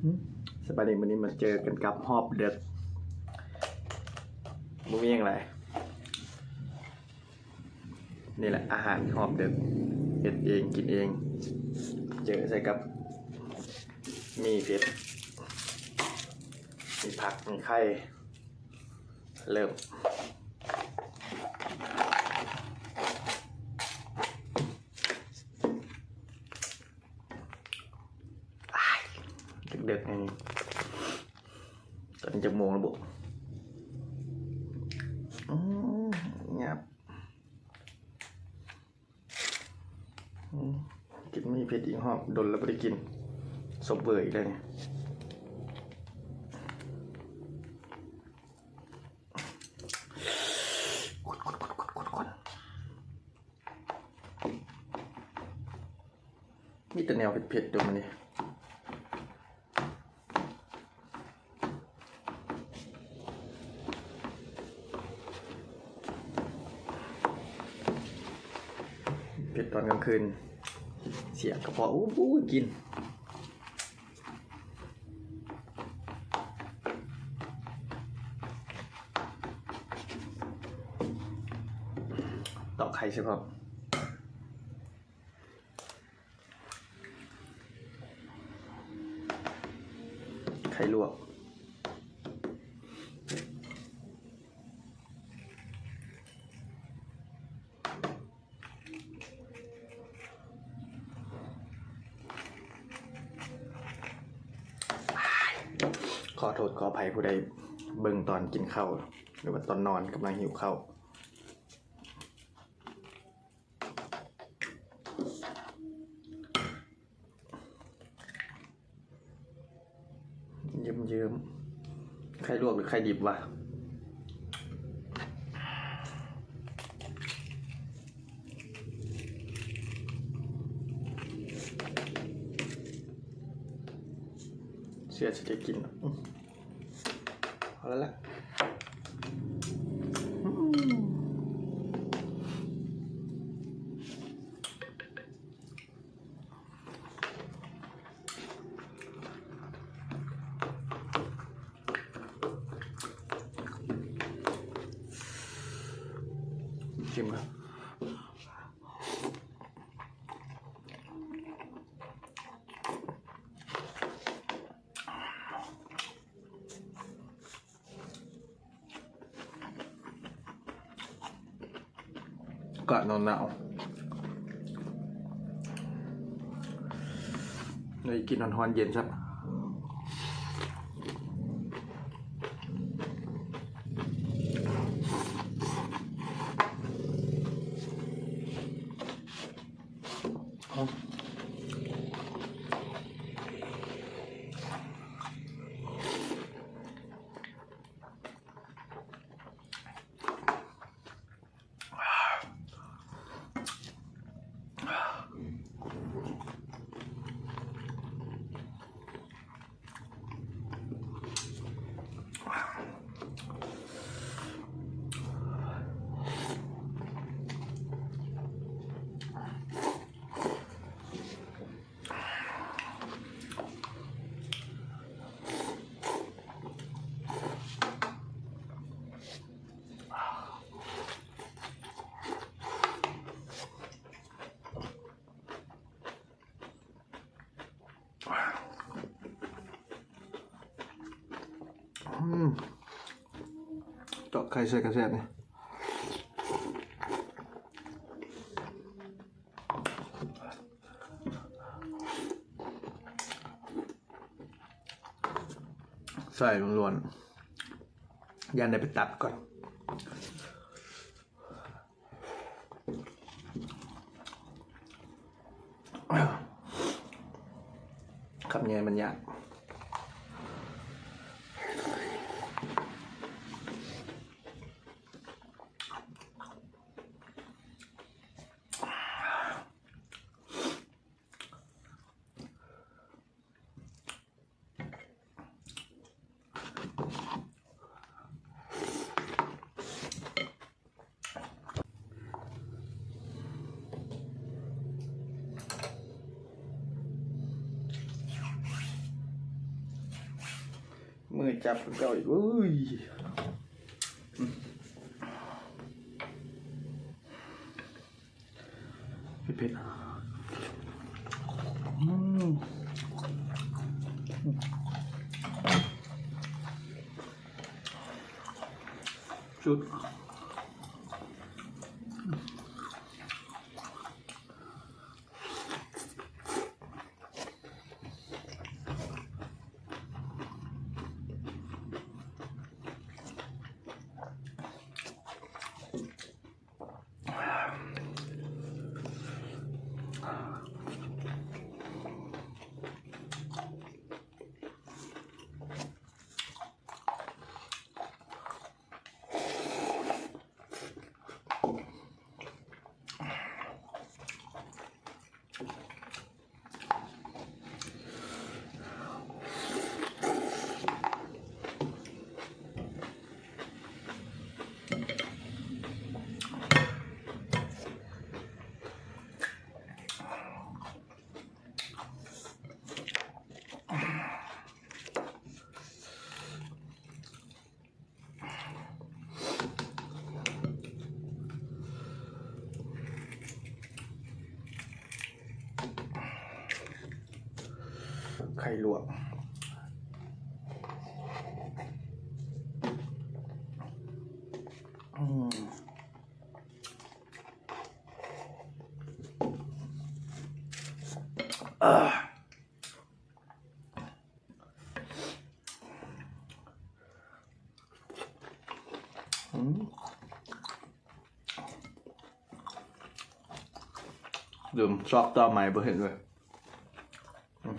ສະບາຍດີ ມື້ນີ້ມາເຈີກັນກັບຮອບເດິກ ບໍ່ມີຫຍັງຫຼາຍ. ນີ້ແຫຼະອາຫານຮອບເດິກ ເຮັດເອງກິນເອງ ເຈີໃສ່ກັບໝີ່ເຜັດ ມີຜັກ ມີໄຂ່ ເລີ່ມ. ອ້າຍ ເດິກໆ ນີ້ ຕອນນີ້ຈັກໂມງແລ້ວບຸ? ອືມ ຫຍັບ ອືມ ກິນໝີ່ເຜັດອີກຮອບ ດົນແລ້ວບໍ່ໄດ້ກິນ ສົບເຫວີອີກແລ້ວນີ້. ຄົນໆ ມີແຕ່ແນວເຜັດໆ ເດີມື້ນີ້ ເຜັດຕອນກາງຄືນ ເສຍກະເພາະ ໂອ້ຍ ກິນ ຕອກໄຂ່ໃສ່ພ້ອມ ໄຂ່ລວກ. ຂໍໂທດຂໍອະໄພຜູ້ໃດເບິ່ງຕອນກິນເຂົ້າ ຫຼືວ່າຕອນນອນກຳລັງຫິວເຂົ້າ. ເຍິ້ມໆ ໄຂ່ລວກຫຼືໄຂ່ດິບວະ? ເຊື່ອຊິໄດ້ກິນ ອືມ ເອົາແລ້ວລະ ອືມ. ຊິມກ່ອນ ອາກາດໜາວໆ ໄດ້ກິນຮ້ອນໆ ເຢັນຊະ. ອືມ ຕອກໄຂ່ໃສ່ກະແຊບນີ້. ໃສ່ລ້ວນໆ ຢ້ານໄດ້ໄປຕັດກ່ອນ. ຄຳໃຫຍ່ມັນຍາກ. ມືຈັບຄືເກົ່າອີກ. ເອີຍ ເຜັດໆ ອືມ ສຸດ. ໄຂ່ລວກ ອືມ ອາ. ອືມ ລືມຊອກຕໍ່ໄມ້ບໍ່ເຫັນເລີຍ. ອືມ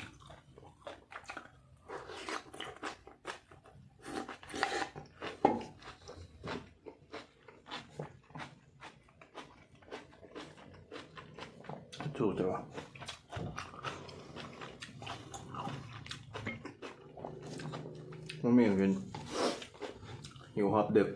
ຖືກແຕ່ວ່າບໍ່ມີຫຍັງກິນ ຫິວຮອບດຶກ.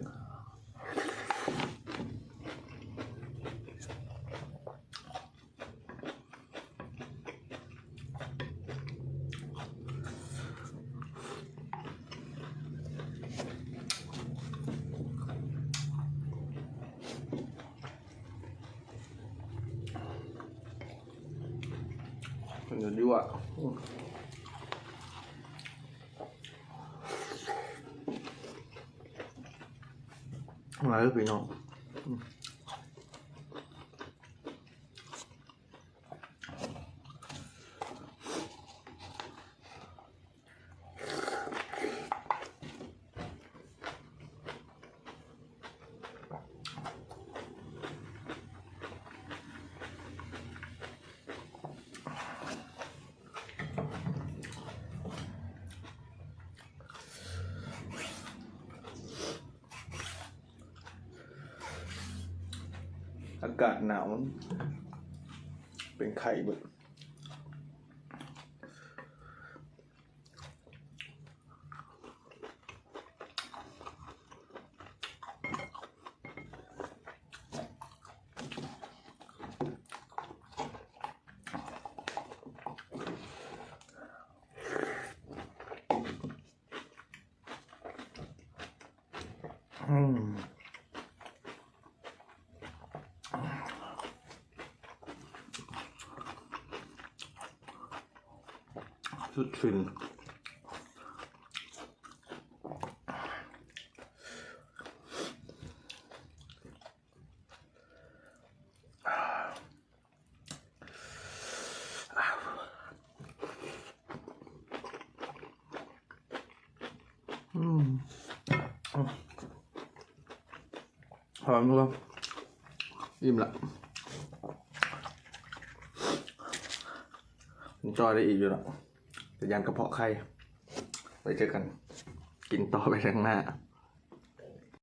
ເປັນຍົວະ ອືມ ມາເດີພີ່ນ້ອງ. ອາກາດໜາວ ເປັນໄຂ້ເບິດ. ອືມ ສຸດຟິນ. ອືມ ຫອມເນາະ ອີ່ມລະ ກິນຕໍ່ໄດ້ອີກຢູ່ລະ ແຕ່ຢ້ານກະເພາະໄຂ່. ໄວ້ເຈີກັນ ກິນຕໍ່ໄປທາງໜ້າ.